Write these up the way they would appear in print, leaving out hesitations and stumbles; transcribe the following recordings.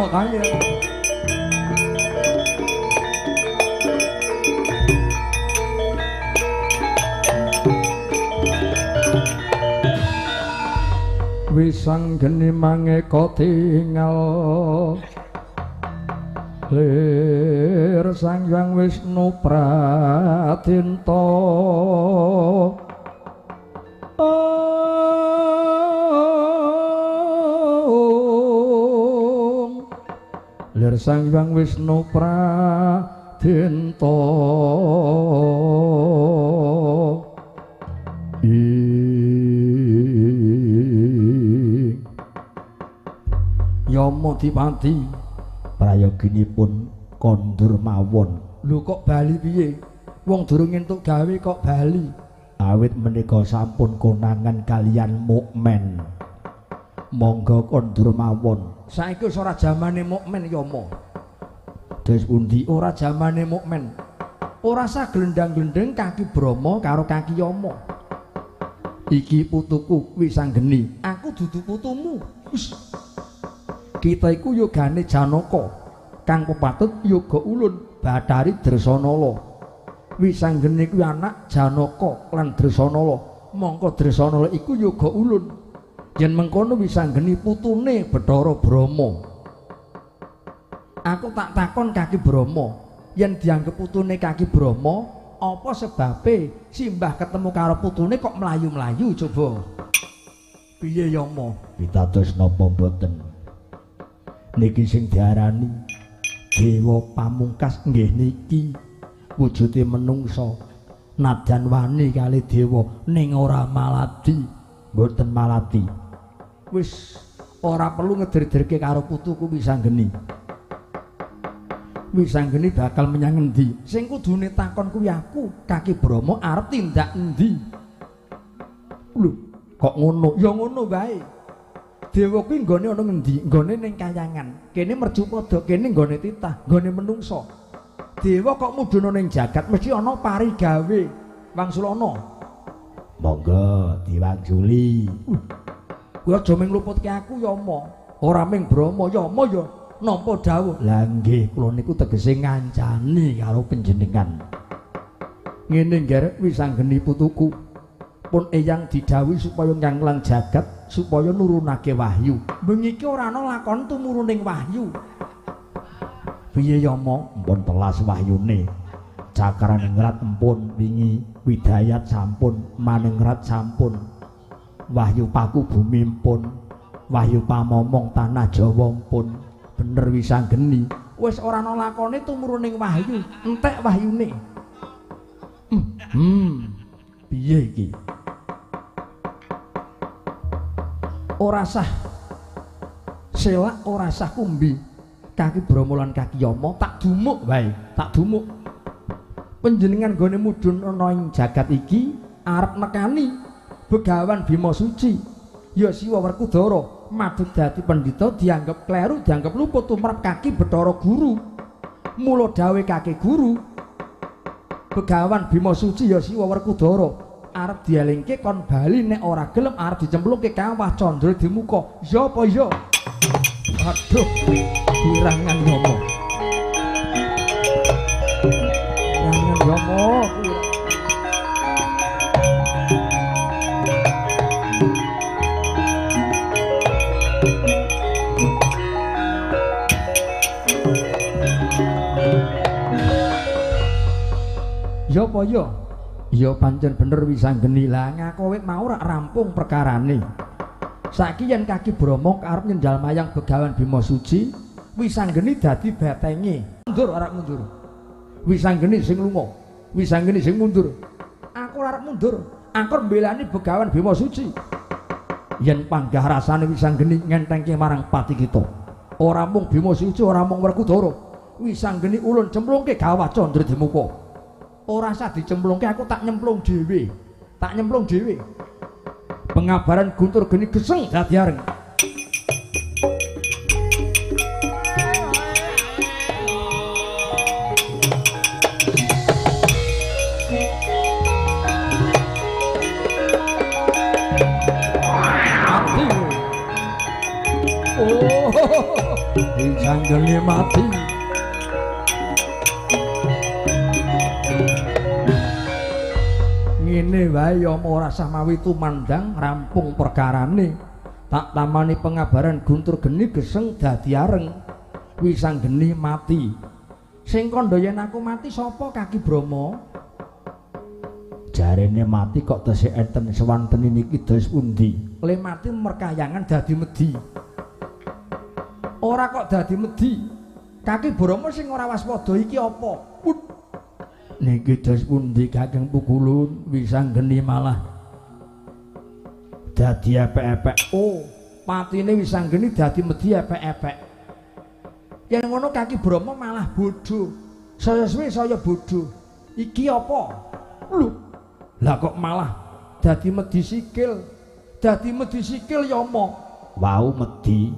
Yama tangi. Wisanggeni mangeka tingal lir Sang Hyang Wisnu Pradinta. Lir Sang Hyang Wisnu Pradinta. Yama dipati prayoginipun kondur mawon. Lho kok bali piye? Wong durung entuk gawe kok bali. Awit menika sampun konangan kalian mukmen. Monggo kondur mawon. Saiki wis ora jamane mukmen Yama. Terus pundi? Ora jamane mukmen. Ora sah glendang-glendeng kaki Brahma karo kaki Yama. Iki putuku Wisanggeni, aku dudu putumu. Wis. Kita iku yogane Janaka, kang pepatut yoga ulun Bathari Dresanala. Wisanggeni kuwi anak Janaka lan Dresanala. Mongko Dresanala iku yoga ulun. Yen mengkono Wisanggeni putune Bathara Brahma. Aku tak takon kaki Brahma, yen dianggep putune kaki Brahma, apa sebabe simbah ketemu karo putune kok mlayu-mlayu coba? Piye Yama? Pitados napa mboten? Niki sing diarani Dewa Pamungkas nggih niki wujude menungsa nadyan wani kali dewa ning ora maladi, mboten maladi. Wis ora perlu ngeder-ederke karo putuku Wisanggeni. Wisanggeni bakal menyang endi? Sing kudune takon kuwi aku, kaki Brahma arep tindak endi? Lho, kok ngono? Ya ngono wae. Dewa kuwi nggone ana ngendi? Nggone ning kayangan. Kene mercupada, kene nggone titah, nggone menungsa. Dewa kok mudhun ning jagat mesti ana parigawe. Wangsulana. Monggo diwangsuli. Kuwi aja mung ngluputke aku Yama. Ora mung Brahma, Yama ya nampa dawuh. Lah nggih, kula niku tegese ngancani karo panjenengan. Ngene ngger Wisanggeni putuku. Pun eyang didhawuhi supaya nganglang jagat supaya nurunake wahyu. Bengi iki ora ana lakon tumuruning wahyu. Piye Yama? Empun telas wahyune. Cakraningrat empun wingi, Widayat sampun, Maningrat sampun. Wahyu Paku Bumi empun, Wahyu Pamomong Tanah Jawa empun. Bener Wisanggeni. Wis ora ana lakone tumuruning wahyu, entek wahyune. Piye iki? Ora sah selak, ora sah kumbi. Kaki Brahma lan kaki Yama tak dumuk wae, tak dumuk. Panjenengan nggone mudhun ana ing jagat iki arep nekani Begawan Bima Suci. Ya Siwa Werkudara madhep dadi pendhita dianggep kleru, dianggep luput tumrap kaki Bathara Guru. Mula dawuhe kaki guru Begawan Bima Suci ya Siwa Werkudara arep dielingke kon bali, nek ora gelem arep dicemplungke kawah Candra Dimuka. Ya apa ya? Aduh, kurangan Yama. Kurangan Yama. Ya apa ya? Ya pancen bener Wisanggeni. Lah ngaku wit mau rak rampung perkarane. Saiki yen kaki Brahma arep nyendal mayang Begawan Bima Suci, Wisanggeni dadi betenge. Mundur arep mundur. Wisanggeni sing lunga, Wisanggeni sing mundur. Aku ora arep mundur, aku mbelani Begawan Bima Suci. Yen panggah rasane Wisanggeni ngentengke marang pati kita. Ora mung Bima Suci, ora mung Werkudara. Wisanggeni ulun cemplungke gawah Candra Dimuka. Ora sah dicemplungke, aku tak nyemplung dhewe. Tak nyemplung dhewe. Pengabaran guntur geni geseng dadi areng. Oh. Wisanggeni mati. Ngene wae Yama ora sah mawi tumandang rampung perkarane. Tak tamani pengabaran guntur geni geseng dadi areng. Wisanggeni mati. Sing kandha yen aku mati sapa Kaki Brama? Jarene mati kok tesih enten swanten niki dos pundi? Le mati merkayangan dadi medhi. Ora kok dadi medhi. Kaki Brama sing ora waspada iki apa? Put. Niki dos pundi Kakang Pukulun? Wisanggeni malah dadi epek-epek. Oh, patine Wisanggeni dadi medhi epek-epek. Yen ngono Kaki Brama malah bodho. Saya suwe saya bodho. Iki apa? Lho. Lah kok malah dadi medhi sikil. Dadi medhi sikil Yama. Wau medhi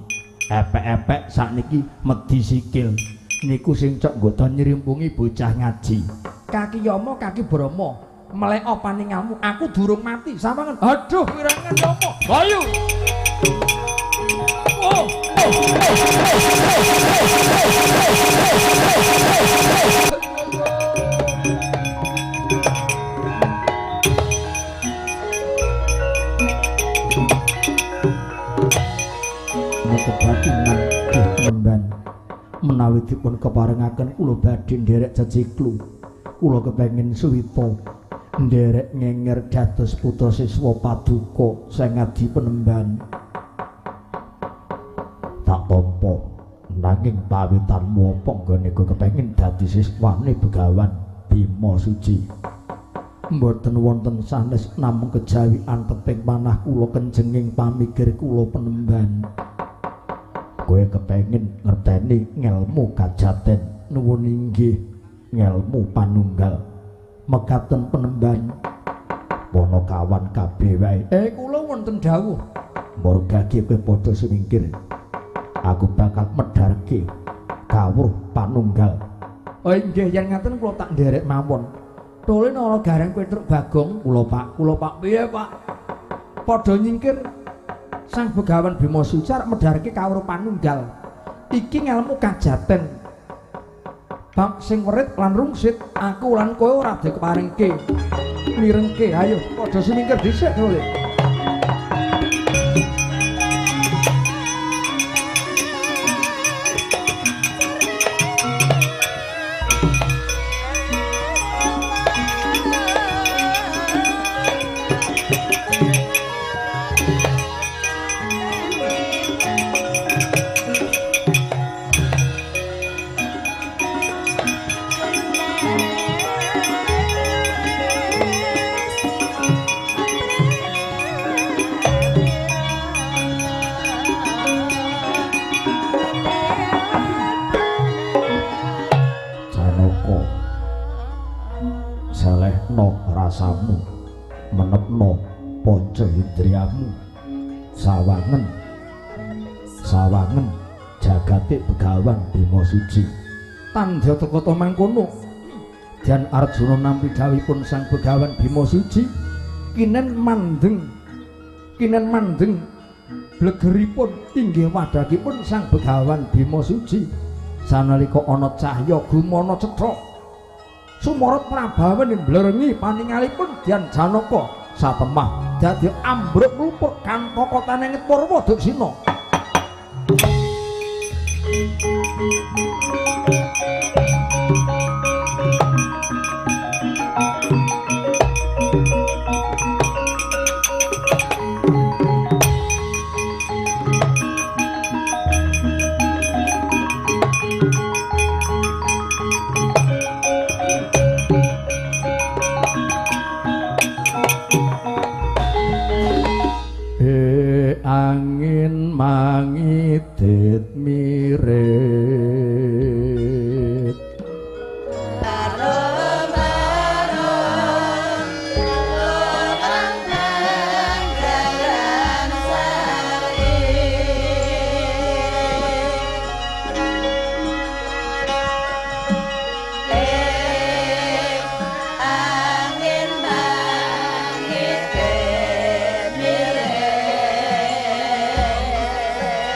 epek-epek sakniki medhi sikil. Niku sing cok nggoto nyrimpungi bocah ngaji. Kaki Yama, Kaki Brama, meleko paningalmu, aku durung mati. Sawangen. Aduh, wirangan Yama. Ayo. Oh, oh, oh, oh, oh, oh, oh. Kebatinan duh menawi dipun keparengaken kula badhe nderek ceciklu, kula kepengin suwita nderek ngenger dados putra siswa paduka Sang Adi Penemban. Tak tampa nanging pawitanmu apa nggone kowe kepengin dadi siswane Begawan Bima Suci? Mboten wonten sanes namung kejawi anteping panah kula kenjenging pamikir kula Penemban. Kowe kepengin ngerteni ngelmu kajaten? Nuwun inggih, ngelmu panunggal. Mekaten Penemban. Panakawan kabeh wae. Kula wonten dawuh. Murgake kowe padha sumingkir. Aku bakal medharke kawruh panunggal. Oh inggih, yen ngaten kula tak nderek mawon. Tole nara Gareng Petruk Bagong, kula Pak, kula Pak piye Pak? Padha nyingkir. Sang Begawan Bima Suci arep medharke kawruh panunggal. Iki ngelmu kajaten. Bab sing werit lan rungsit, aku lan kowe ora dikeparingke. Mirengke, ayo padha sumingkir dhisik tole. Rasamu menepno panca indriyamu, sawangen sawangen jagate Begawan Bima Suci. Tandha teka mangkono Dyan Arjuna nampi dhawuhipun Sang Begawan Bima Suci, kinen mandeng kinen mandeng blegeripun inggih wadhakipun Sang Begawan Bima Suci. Sanalika ana cahya gumana cetha sumorot prabawen mblerengi paningalipun Dyan Janaka satemah dadi ambruk mlupuk kantaka tanengit Purwa Duksina. Angin mangidit mirit angin mangidit mirit.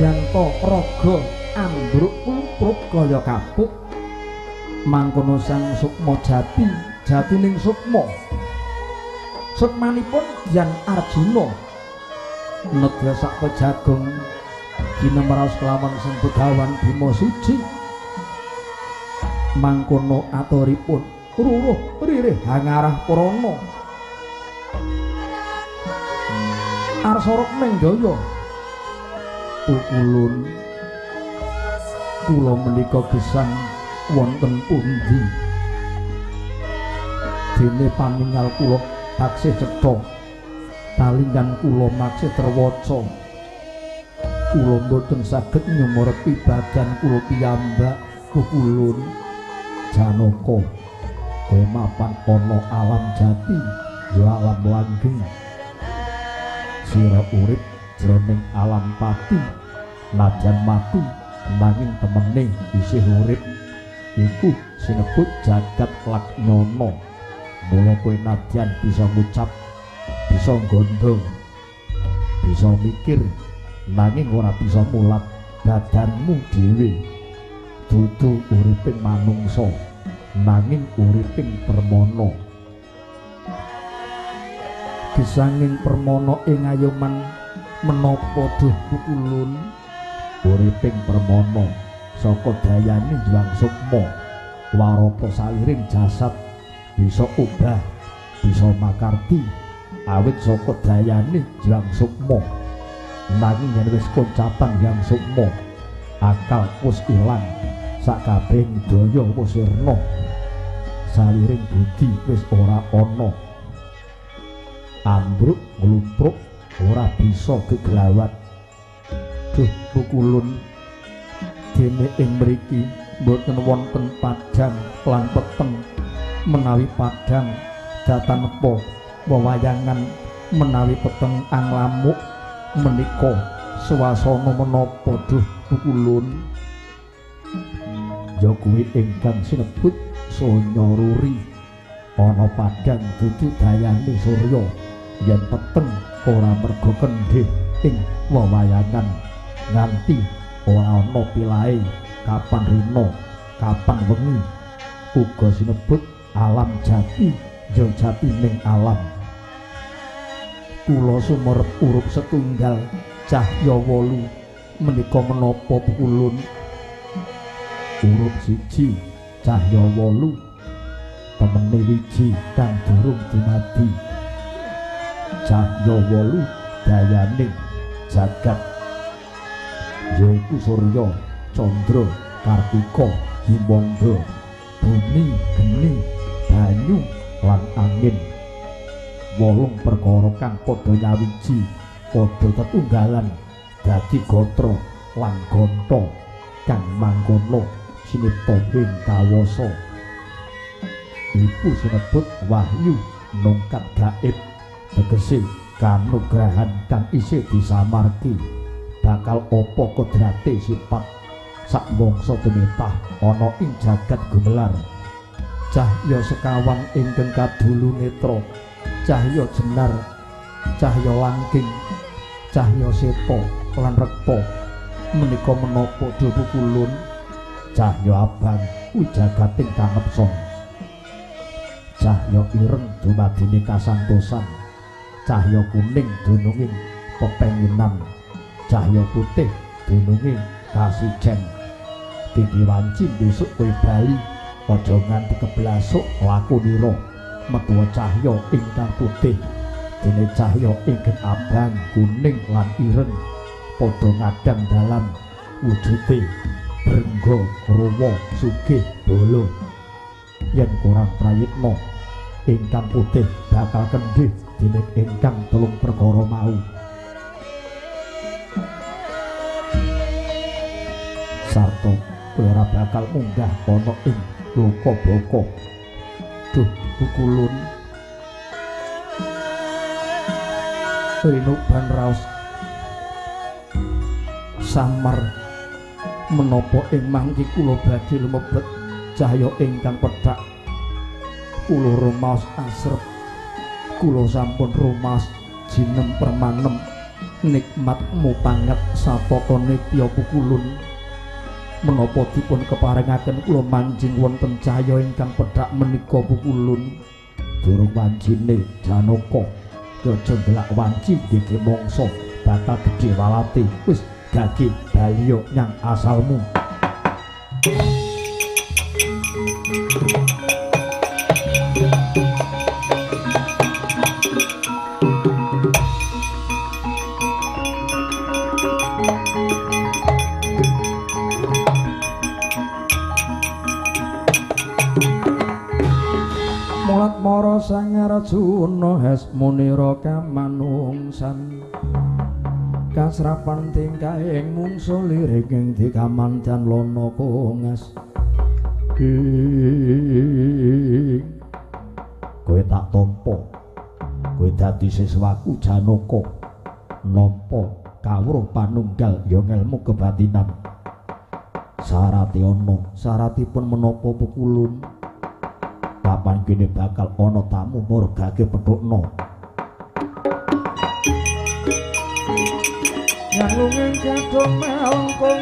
Nadyan to raga ambruk lumpruk kaya kapuk, mangkono sang sukma jati jatining sukma. Sukmanipun Dyang Arjuna nedya sak pejagung ginemraos kelawan Sang Begawan Bima Suci. Mangkono aturipun ruruh ririh hangarah prana arsa rukming jaya. Pukulun kula menika gesang wonten pundi? Dene paningal kula taksih cetha, talinggan kula maksih terwaca. Kula mboten saged nyumurepi badan kula piyambak. Pukulun Janaka, kowe mapan ana alam jati ya alam langgeng. Sira urip jroning alam pati, najan mati nanging temene isih urip. Iku sinebut jagat lagnana. Mula kowe nadyan bisa ngucap, bisa nggandha, bisa mikir, nanging ora bisa mulat badanmu dhewe. Dudu uriping manungsa, nanging uriping permana. Gesanging permana ing ayoman menapa duh pukulun? Uriping permana saka dayane Hyang Sukma, warata saliring jasad bisa obah, bisa makarti awit saka dayane Hyang Sukma. Nanging yen wis koncapan Hyang Sukma, akal wis ilang, sakabehing daya wis sirna, saliring budi wis ora ana, ambruk nglumpruk ora bisa geglawat. Duh pukulun, dene ing mriki mboten wonten padhang lan peteng. Menawi padhang datanepa wewayangan, menawi peteng anglamuk menika swasana menapa duh pukulun? Ya kuwi ingkang sinebut sonya ruri. Ana padhang dudu dayane surya, yen peteng ora merga kendhih ing wewayangan nganti ora ana pilahe kapan rina kapan wengi. Uga sinebut alam jati ya jatining alam. Kula sumerep urup setunggal cahya 8 menika menapa pukulun? Urup 1 cahya 8 temene wiji kang durung dumadi. Cahya 8 dayane jagat yaiku surya, candra, kartika, himanda, bumi, geni, banyu lan angin. 8 perkara kang padha nyawiji, padha tetunggalan dadi gatra lan ganta kang mangkono sinipta ing kawasa. Iku sinebut wahyu nungkat gaib, tegese kanugrahan kang isih disamarki bakal apa kodrate sifat sak mangsa tumitah ana ing jagat gumelar. Cahya sekawan ingkang kadulu netra, cahya jenar, cahya langking, cahya seta lan rekta menika menapa duh pukulun? Cahya abang kuwi jagating kangepsan, cahya ireng dumadine kasantosan, cahya kuning dununging pepenginan, cahya putih dununging kasijen. Titi wanci besok kowe bali, aja nganti keblasuk lakunira. Metuwa cahya ingkang putih, dene cahya ingkang abang, kuning lan ireng padha ngadang dalam wujude brengga rawa sugih bala. Yen kurang prayitna ingkang putih bakal kendhih dening ingkang telung perkara mau. Sarta kowe ora bakal munggah ana ing loka baka. Duh pukulun, rinuban raos samar menapa ing mangki kula badhe lumebet cahya ingkang pethak. Kula rumaos asrep, kula sampun rumaos jinem permanem. Nikmatmu panget satata nitya pukulun. Menapa dipun keparengaken kula manjing wonten cahya ingkang pedhak menika pukulun. Durung wancine Janaka, aja ndelak wanci iki mangsa bakal gedhe walate. Wis gage baliya nyang asalmu. Mulat mara Sang Arjuna hasmunira kamanungsan. Kasrapan tingkahing mungsu lirik ing dikamandan lana kongas. Ing kowe tak tampa, kowe dadi siswaku Janaka, nampa kawruh panunggal ya ngelmu kebatinan. Sarate ana, saratipun menapa pukulun? Papan kene bakal ana tamu murgake pethukna. Nyalunging jadong melengkung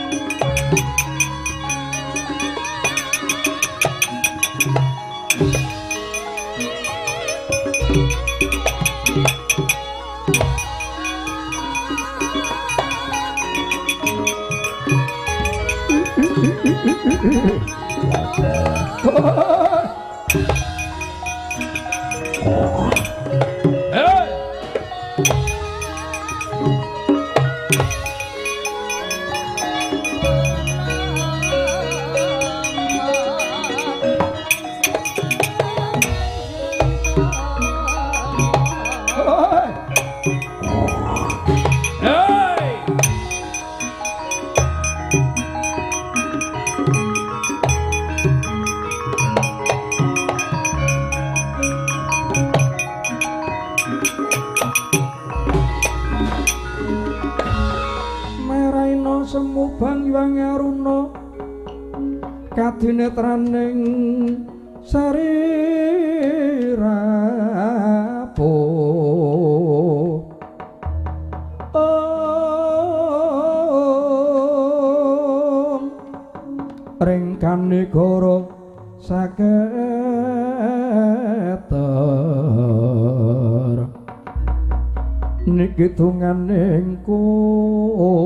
Kadinetraning sarirapo om ringkane goro saketer niki dunganing kung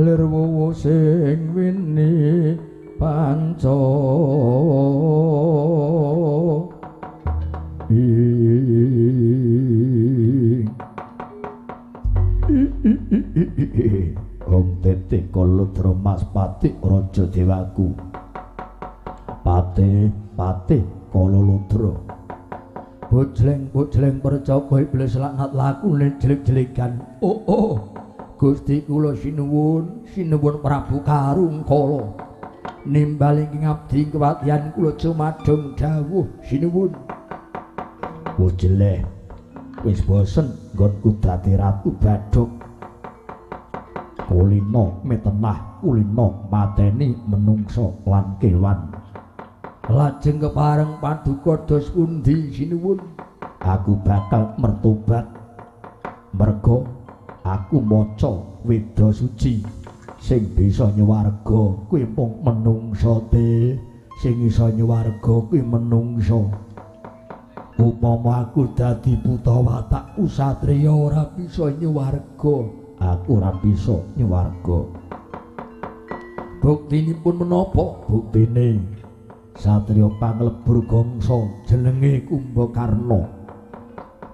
lir wuwu sing wini panca ing Hong tete kaludra Mas Pati raja dewaku. Pate pate kalaludra. Bojleng-bojleng percaka iblis laknat lakune jelik-jelikan. Oh oh Gusti kula sinuwun, sinuwun Prabu Karungkala. Nimbal ing ngabdi kewatihan kula jumadung dawuh sinuwun. Bojleh wis bosen nggonku dadi ratu badhog. Kulina mitenah, kulina mateni menungsa lan kewan. Lajeng kepareng paduka dos pundi sinuwun? Aku bakal mertobat. Merga aku maca Weda Suci sing bisa nyuwarga kuwi mung menungsa te, sing iso nyuwarga kuwi menungsa. Upama aku dadi buta watakku satriya ora bisa nyuwarga. Aku ora bisa nyuwarga. Buktinipun menapa? Buktine satriya panglebur gangsa jenenge Kumbakarna.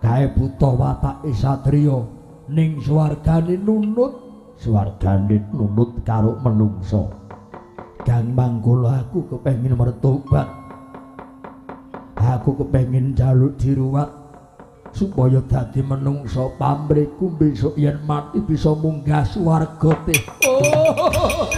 Kae buta watake satriya ning swargane nunut, swargane nunut karo menungsa. Kang manggula aku kepengin mertobat. Aku kepengin njaluk diruwat supaya dadi menungsa pamrihku besok yen mati bisa munggah swarga teh. Oh.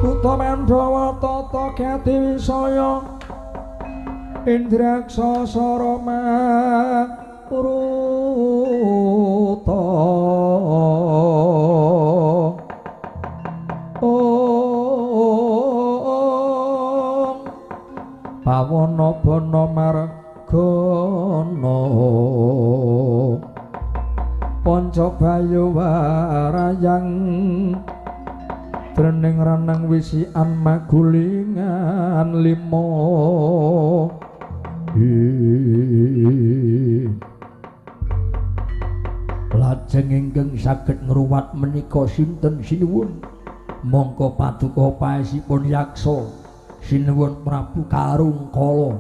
Buta Mandhawa tata gati wisaya Indraksa sarama uruta. kutha. Ong pawana bana margana panca bayu warayang trening renang wisian magulingan lima. Lajeng ingkang saged ngruwat menika sinten sinuwun? Mongko paduka paesipun yaksa sinuwun Prabu Karungkala.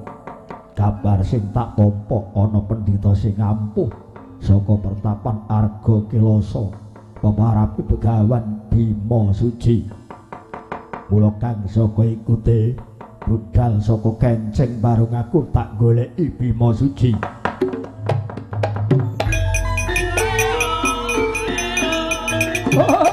Kabar sing tak tampa ana pendhita sing ampuh saka pertapan Arga Kelasa peparapi Begawan Bima Suci. Mula kang saka ikute budal saka kenceng barung aku tak goleki Bima Suci. Oh!